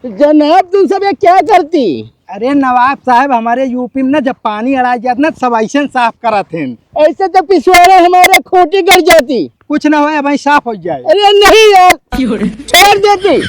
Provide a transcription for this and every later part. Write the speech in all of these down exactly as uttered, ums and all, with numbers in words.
जनाब, तुम सब ये क्या करती? अरे नवाब साहब, हमारे यूपी में ना जब पानी अड़ा जात ना, सब ऐसे साफ करत हैं। ऐसे तो पिछवाड़ा हमारा खूंटी गड़ जाती। कुछ ना होए, भाई साफ हो जाए। अरे नहीं यार, छोड़ देती।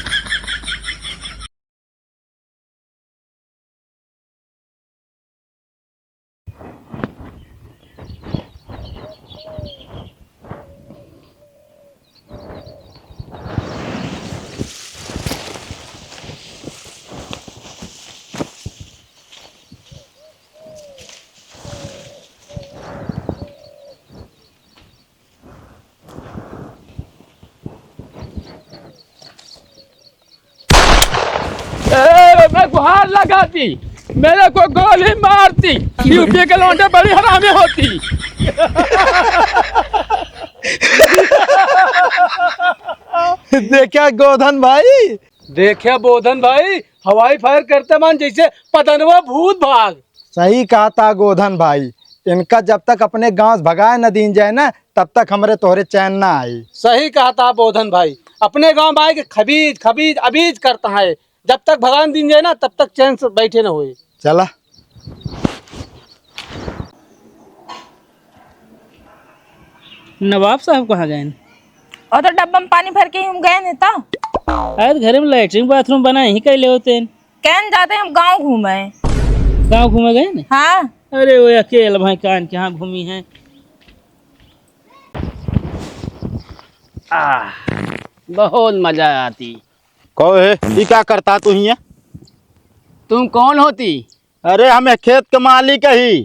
ए, मैं गुहार लगाती, मेरे को गोली मारती। यूपी के लौंडे बड़ी हरामी होती। देखा गोधन भाई, देखा बोधन भाई, हवाई फायर करते मान जैसे पतनवा भूत भाग। सही कहा था गोधन भाई, इनका जब तक अपने गांव से भगाए न दीन जाए ना, तब तक हमरे तोहरे चैन ना आई। सही कहा था बोधन भाई, अपने गांव में आए के खबीज खबीज अबीज करता है, जब तक भगान दीन जाए ना, तब तक चैन से बैठे न होए। चला। नवाब साहब कहाँ गए? और तो डब्बा में पानी भर के ही हम गए नहीं तो। अरे, घर में लैट्रिन बाथरूम बना, यहीं कर ले होते हैं। कहन जाते हम गांव घूमे। गांव घूमे गए ने? हाँ। अरे, वो अकेल भाई कान के यहाँ घूमी हैं। आह, बहुत मजा आती। कहो हे, ई का करता तू हियां? तुम कौन होती? अरे, हम एक खेत के मालिक ही।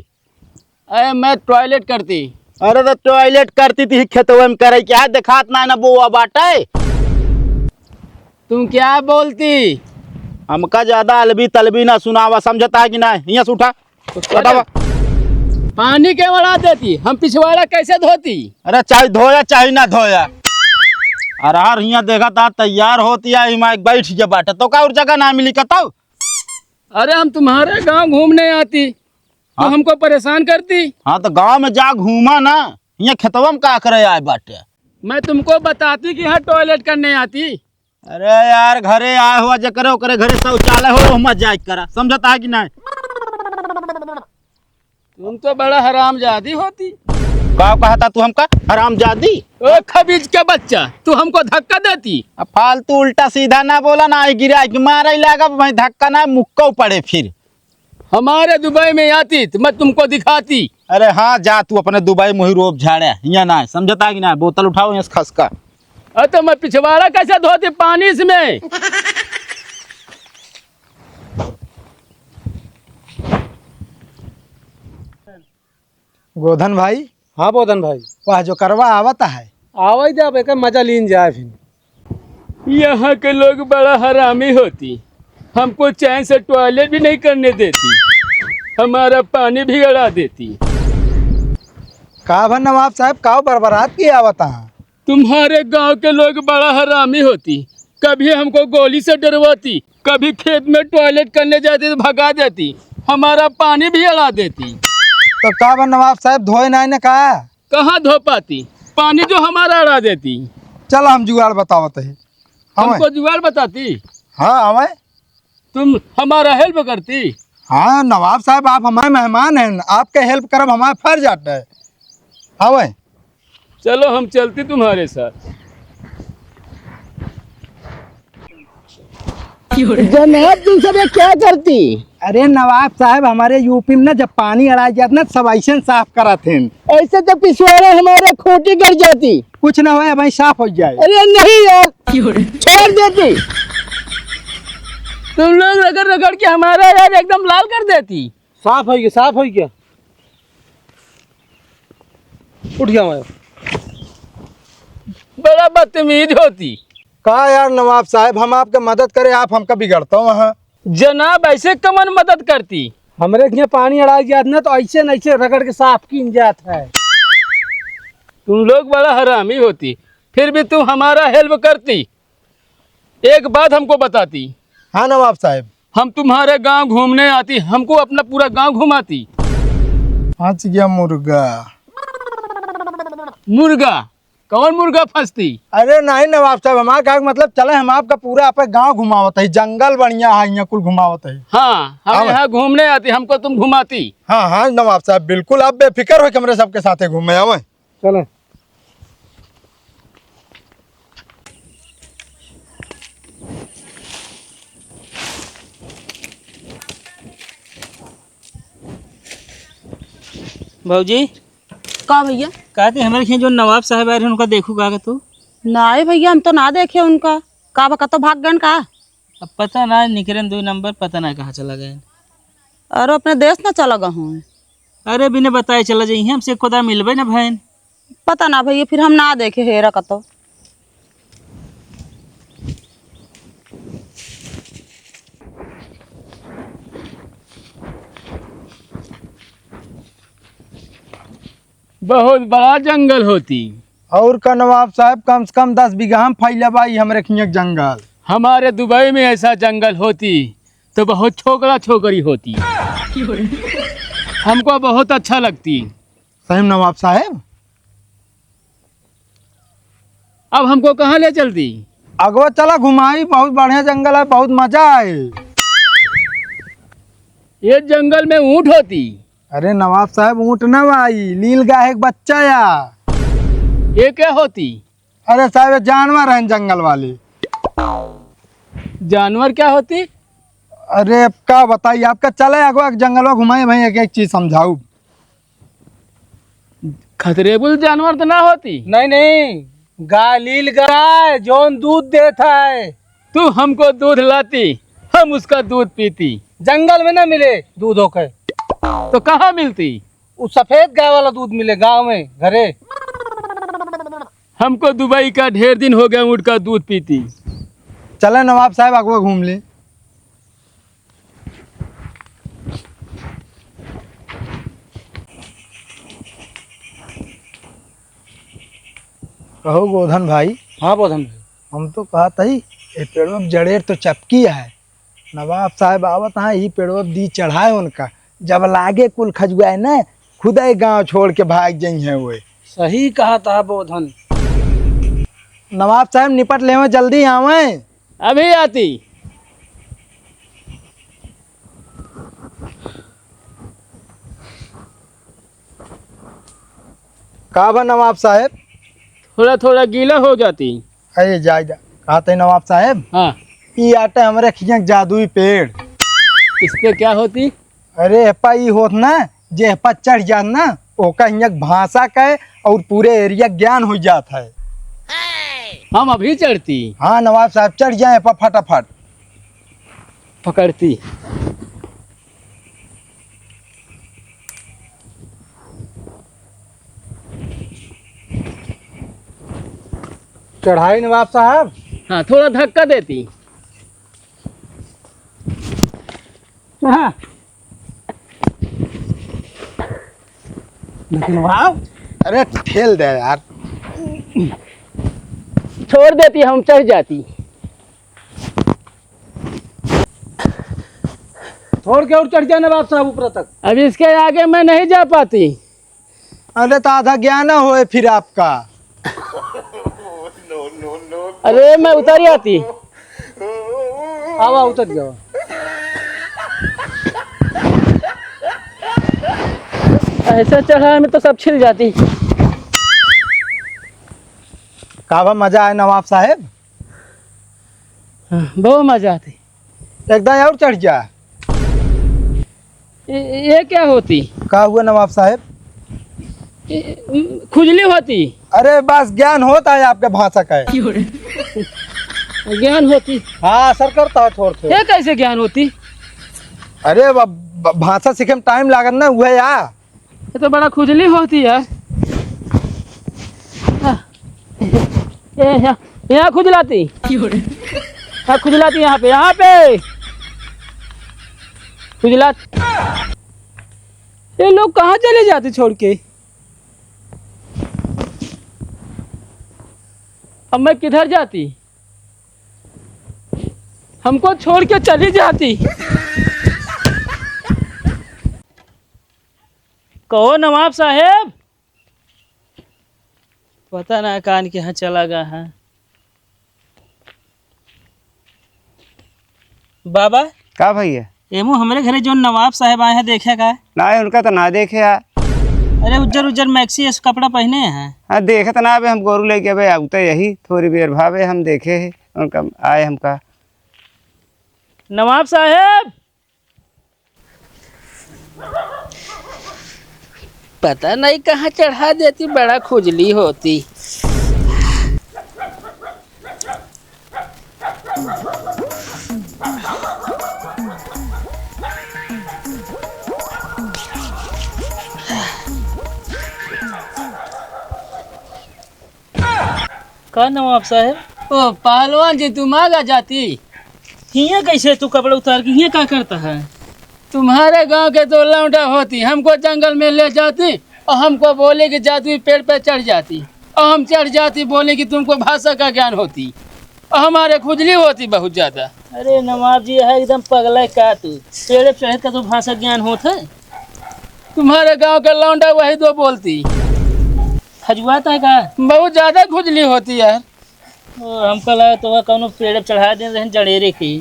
अरे, मैं टॉयलेट करती। अरे, तो टॉयलेट करती थी खेतवे में करे, क्या देखात ना, ना बोआ बाटे? तुम क्या बोलती? हमका ज्यादा अलबी तलबी ना सुनावा, समझता है कि ना? हियां से उठा। तो क्या बतावा। पानी के वड़ा देती, हम पिछवाड़ा कैसे धोती? अरे, चाहे धोया, चाहे ना धोया। अरहर हियां देखा था, तैयार होती है, हिमाय बैठ गया बाटे, तो का और जगह ना मिली कतौ? अरे, हम तुम्हारे गांव घूमने आती, तो हाँ? हमको परेशान करती। हाँ, तो गांव में जा घूमा ना, हियां खेतवा में का करे आए बाटे? मैं तुमको बताती कि यहाँ टॉयलेट करने आती। अरे यार, घरे आए हुआ जकरे ओकरे घरे शौचालय हो, वहाँ जाए करा, समझता है कि नहीं? तुम तो बड़ा हरामजादी होती। का कहता तू हमका हरामजादी? ओ खबीज के बच्चा, तू हमको धक्का देती। अब फालतू उल्टा सीधा ना बोला ना, आई गिरा के मारे लागा, भाई धक्का ना मुक्को पड़े फिर। हमारे दुबई में आती तो मैं तुमको दिखाती। अरे हाँ, जा तू अपने दुबई मुही रोब झाड़े, हियां ना, समझता है कि ना? बोतल उठाओ यहाँ से खसका। अरे तो मैं पिछवाड़ा कैसे धोती पानी से में? गोधन भाई। हाँ बोधन भाई। वह जो करवा आवत है। आवै दे, अब एकर मजा लीन जाए फिर। यहाँ के लोग बड़ा हरामी होती, हमको चैन से टॉयलेट भी नहीं करने देती, हमारा पानी भी अड़ा देती। का भा नवाब साहब, का बरबरात की आवत है? तुम्हारे गांव के लोग बड़ा हरामी होती, कभी हमको गोली से डरवाती, कभी खेत में टॉयलेट करने जाती तो भगा देती, हमारा पानी भी अड़ा देती। तो का बा नवाब साहब, धोए नाई न का? कहाँ धो पाती, पानी जो हमारा अड़ा देती। चल हम जुगाड़ बतावत है। हमको जुगाड़ बताती? हाँ, आवे। तुम हमारा हेल्प करती? हाँ नवाब साहब, आप हमारे मेहमान हैं, आपके हेल्प करब हमारा फर्ज आटे है। आवे। चलो, हम चलती तुम्हारे साथ। जनाब, तुम सब ये क्या करती? अरे नवाब साहब, हमारे यूपी में ना जब पानी अड़ा जात ना, सब ऐसे साफ करत हैं। ऐसे तो पिछवाड़ा हमारा खूंटी गड़ जाती। कुछ ना होए, भाई साफ हो जाए। अरे नहीं यार, छोड़ देती। तुम लोग रगड़ रगड़ के हमारा यार एकदम लाल कर देती। साफ हो गया, साफ हो गया। उठ गया मैं। बड़ा बदतमीज होती। का यार नवाब साहब, हम आपके मदद करे, आप हमका बिगड़ता हो वहाँ। जनाब, ऐसे कमन मदद करती? हमरे हियाँ पानी अड़ा जात ना, तो ऐसे न ऐसे रगड़ के साफ कीन जात है। तुम लोग बड़ा हरामी होती, फिर भी तुम हमारा हेल्प करती। एक बात हमको बताती। हाँ नवाब साहब। हम तुम्हारे गांव घूमने आती, हमको अपना पूरा गांव घुमाती। फंस गया मुर्गा। मुर्गा? कौन मुर्गा फंसती? अरे नहीं नवाब साहब, हमार कहे के मतलब चले, हम आपका पूरा आपके गाँव घुमावत है, जंगल बढ़िया है, यहाँ कुल घुमावत है। हाँ, हम आवा। यहाँ घूमने आती, हमको तुम घुमाती। हाँ हाँ नवाब साहब, बिल्कुल आप बेफिक्र हो, हमरे सबके साथे घूमे आवे। चले। भौजी। का भैया? कहते हमरे यहाँ जो नवाब साहब आए रहे, उनका देखू का तू? नाहीं भैया, हम तो ना देखे उनका। का बा, कतो भाग गए का? अब पता ना, निकरे दो नंबर, पता ना कहाँ चला गए। अरे अपने देश ना चला गए हों। अरे बिना बताए चला जाइए, हमसे खुदा मिलबे ना भैन। पता ना भैया, फिर हम ना देखे हेरा कतो। बहुत बड़ा जंगल होती। और का नवाब साहब, कम से कम दस बीघा में फैला बा ई हमरे खिया के जंगल। हमारे दुबई में ऐसा जंगल होती तो बहुत छोकरा छोकरी होती। हमको बहुत अच्छा लगती। सही में नवाब साहब। अब हमको कहाँ ले चलती? अगवा चला घुमाई, बहुत बढ़िया जंगल है, बहुत मजा आए। ये जंगल में ऊँट होती? अरे नवाब साहब, ऊँट ना भाई, लील गाय के बच्चा या। ये क्या होती? अरे साहब, ये जानवर हैं जंगल वाले। जानवर क्या होती? अरे अब का बताई आपका, चले अगवा जंगलवा घुमाई भाई, एक एक चीज समझाऊ। खतरेबुल जानवर तो ना होती? नहीं, नहीं, गाय, लील गाय, जौन दूध देत है। तू हमको दूध लाती, हम उसका दूध पीती। जंगल में ना मिले दूध होके। तो कहाँ मिलती? उ सफेद गाय वाला दूध मिले गाँव में, घरे। हमको दुबई का ढेर दिन हो गया, ऊँट का दूध पीती। चले नवाब साहब, अगवा घूम ले। कहो गोधन भाई। हाँ बोधन भाई। हम तो कहत हई, ए पेड़वा में जड़ेर तो चपकी है। नवाब साहब आवत हैं, ई पेड़वा दी चढ़ाए उनका। जब लागे कुल खजुआए न, खुदे गाँव छोड़ के भाग जइहें वो। सही कहत ह बोधन। नवाब साहब निपट लेवे, जल्दी आवे। अभी आती। का बा नवाब साहेब? थोड़ा थोड़ा गीला हो जाती। अरे जा जा, कहते नवाब साहेब। हाँ। ई आटे हमरे खिया के जादुई पेड़। इस पे क्या होती? अरे एपा ई होत ना, जे एपा चढ़ जात ना, ओका हियाँ के भाषा का और पूरे एरिया ज्ञान हो जात है। हम अभी चढ़ती। हाँ नवाब साहेब, चढ़ जाए एपा फटाफट। पकड़ती। चढ़ाई नवाब साहब। हाँ, थोड़ा धक्का देती। हाँ। लेकिन वाह। अरे ठेल दे यार। छोड़ देती, हम चढ़ जाती। छोड़ के और चढ़ जाना बाप साहब ऊपर तक। अब इसके आगे मैं नहीं जा पाती। अरे तो आधा ज्ञान होए फिर आपका। अरे मैं उतर आती। आवा उतर जाओ। ऐसा चढ़ाई में तो सब छिल जाती। का बा मजा आए नवाब साहेब? हाँ, बहुत मजा आती। एक दाईं और चढ़ जा। ये, ये क्या होती? का हुआ नवाब साहेब? ये, खुजली होती। अरे बस ज्ञान होता है आपके भाषा का। ज्ञान होती। हाँ, असर करता है थोड़ थोड़। ये कैसे ज्ञान होती? अरे ब-, ब-, भाषा सीखे में टाइम लागत ना, हुआ या। ये तो बड़ा खुजली होती है। आ, ये यहाँ, यहाँ खुजलाती। हाँ, खुजलाती यहाँ पे, यहाँ पे खुजला। ये लोग कहाँ चले जाते छोड़ के? अब मैं किधर जाती? हमको छोड़ के चली जाती। कहो नवाब साहेब। पता ना कान के यहाँ चला गया है। बाबा, का भैया? एमू हमरे घरे जौन नवाब साहब आए हैं, देखे का? ना, उनका तो ना देखे आ। अरे, उज्जर उज्जर मैक्सी ऐस कपड़ा पहने हैं। हाँ, देखे तो ना, अबे हम गोरू लेके अबे आउते यही थोड़ी बेर भावे हम देखे है उनका, आए हमका। नवाब साहब, पता नहीं कहाँ चढ़ा देती, बड़ा खुजली होती। का नवाब साहब? ओ पहलवान जी, तुम आगा जाती? हियाँ कैसे तू कपड़ा उतार के हियाँ का करता है? तुम्हारे गांव के दो लौंडा होती, हमको जंगल में ले जाती और हमको बोली कि जादुई पेड़ पे चढ़ जाती, और हम चढ़ जाती, बोली कि तुमको भाषा का ज्ञान होती, और हमारे खुजली होती बहुत ज्यादा। अरे नवाब जी, यह एकदम पगला है का तू? पेड़ पे चढ़े का तो भाषा ज्ञान होत है? तुम्हारे गांव के लौंडा वही दो बोलती। खजुआत है का? बहुत ज्यादा खुजली होती यार। ओ, हमका लगा तो वह कौनो पेड़ पे चढ़ा दे रहे जड़ेरे की।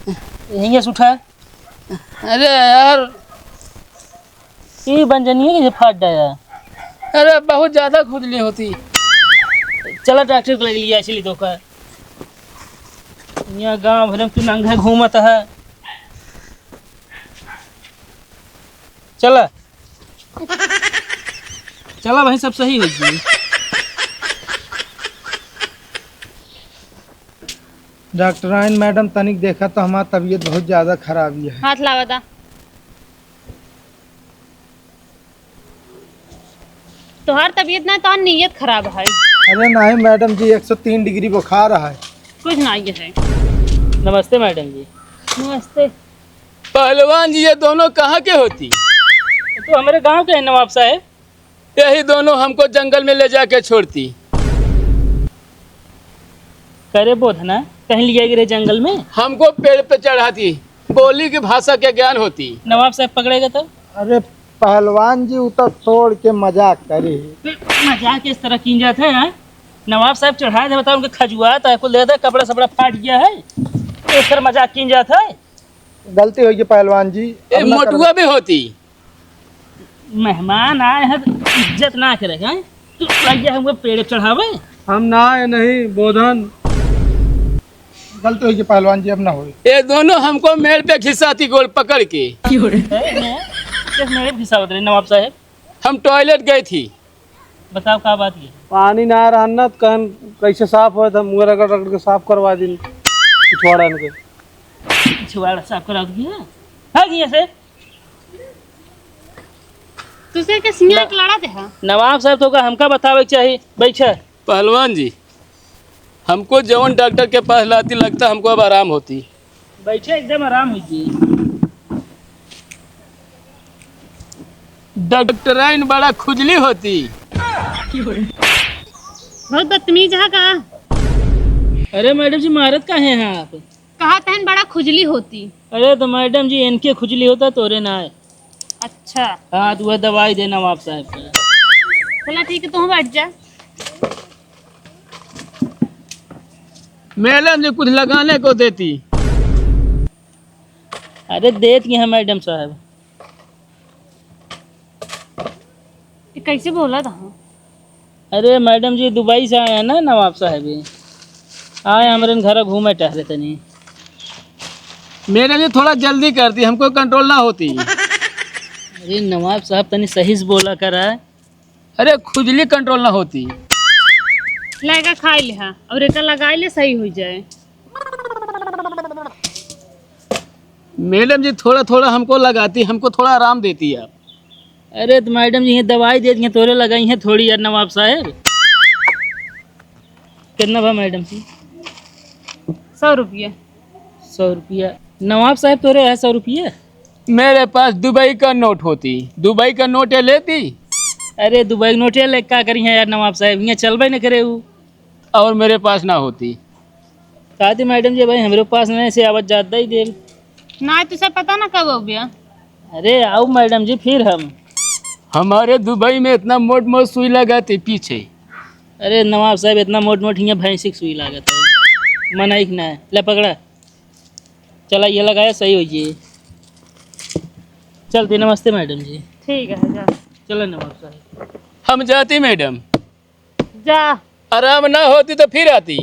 हियाँ से उठा। अरे यार। ई बंजनिया के फाट डाया। अरे बहुत ज्यादा खुजली होती। चला डॉक्टर को ले लिया, इसलिए तो का। यहाँ गांव भर में तू नंगे घूमत है। चला। चला भाई, सब सही हो गई। डॉक्टराइन मैडम, तनिक देखा तो हमार तबीयत बहुत ज्यादा खराब ही है। हाथ लावा दा। तोहार तबीयत ना, तोहार नीयत खराब है। अरे नहीं मैडम जी, एक सौ तीन डिग्री बुखार है। कुछ ना ये है। नमस्ते मैडम जी। नमस्ते। पहलवान जी, ये दोनों कहाँ के होती? तो हमारे गांव के हैं नवाब साहब। यही दोनों हमको जंगल में ले जाके छोड़ती। करे बोधना, कहीं लिया गिरे जंगल में? हमको पेड़ पे चढ़ाती, बोली की भाषा के ज्ञान होती। नवाब साहब पकड़ेगा तो? अरे पहलवान जी, उ तो छोड़ के मजाक करे। मजाक इस तरह कीन जात है, हाँ? नवाब साहब चढ़ाए थे, बताओ उनके खजुआत है, कुल देखा था कपड़ा सपड़ा फाट गया है, इस तरह मजाक कीन जात है। गलती हो गई पहलवान जी, ए, अब ना मोटुआ करब। भी होती। मेहमान आए हैं तो इज्जत ना करे, हैं? तू लग गया हमको पेड़ चढ़ावे। हम ना आए नहीं, बोधन। गलती हो गई पहलवान जी, अब ना होए। ये दोनों हमको मेड़ पे घिसाती गोड़ पकड़ के। हैं? किस मेड़ पे घिसावत रहे नवाब साहब? हम टॉयलेट गई थी। बताओ का बात ये? पानी ना रहन ना, तो कहन कैसे साफ होए, तो मुँह रगड़ रगड़ के साफ करवा दिन। पिछवाड़ा इनके। पिछवाड़ा साफ करा दिया? भाग यहाँ से। तुसे के सिंगा न-, के लड़ा दे हा? नवाब साहब तो का हमका बतावे के चाही। बैठा। पहलवान जी, हमको जवन डॉक्टर के पास लाती, लगता हमको अब आराम होती। बैठे, एकदम आराम होई जी। डॉक्टराइन बड़ा खुजली होती। बहुत बदतमीज है का? अरे मैडम जी, मारत काहे हैं आप? कहा तहन बड़ा खुजली होती। अरे तो मैडम जी, इनके खुजली होता, तोरे ना है। अच्छा। हाँ, तो वह दवाई देना नवाब साहब का। चला ठीक है, तू बैठ जा। मैडम जी, कुछ लगाने को देती। अरे, देत ही हैं मैडम साहब। ये कैसे बोला था? अरे मैडम जी, दुबई से आए हैं ना नवाब साहब, आए हमरे घर घूमे टहरे तनी। मैडम जी, थोड़ा जल्दी करती, हमको कंट्रोल ना होती। अरे नवाब साहब, तनी सही से बोला करा। अरे, खुजली कंट्रोल ना होती। लेगा खाई ले हा, और एका लगाई ले, सही हो जाए। मैडम जी, थोड़ा थोड़ा हमको लगाती, हमको थोड़ा आराम देती आप। अरे, तो मैडम जी, ये दवाई दे दिए, तोरे लगाई हैं थोड़ी यार, नवाब साहब। कितना बा मैडम जी? सौ रुपया। सौ रुपया। नवाब साहब, तोरे है सौ रुपया? मेरे पास दुबई का नोट होती, दुबई का नोट ये लेती। अरे, दुबई का नोट ये ले का करी है यार नवाब साहब, यहाँ चलबे न करे उ। और मेरे पास ना होती। कहती मैडम जी, भाई, हमरे पास नहीं से आवत जात दई देब। ना, तुझे पता ना कब अउबे। अरे, आओ मैडम जी, फिर हम। हमारे दुबई में इतना मोट मोट सुई लगाती पीछे, अरे नवाब साहब, इतना मोट मोट हियाँ भैंसी के सुई लागत है, मनाई के ना। ले पकड़ा, चला ये लगाया, सही हो जाए। चलती, नमस्ते मैडम जी। ठीक है, जा। चलो नवाब साहब। हम जाती मैडम। जा। आराम ना होती तो फिर आती।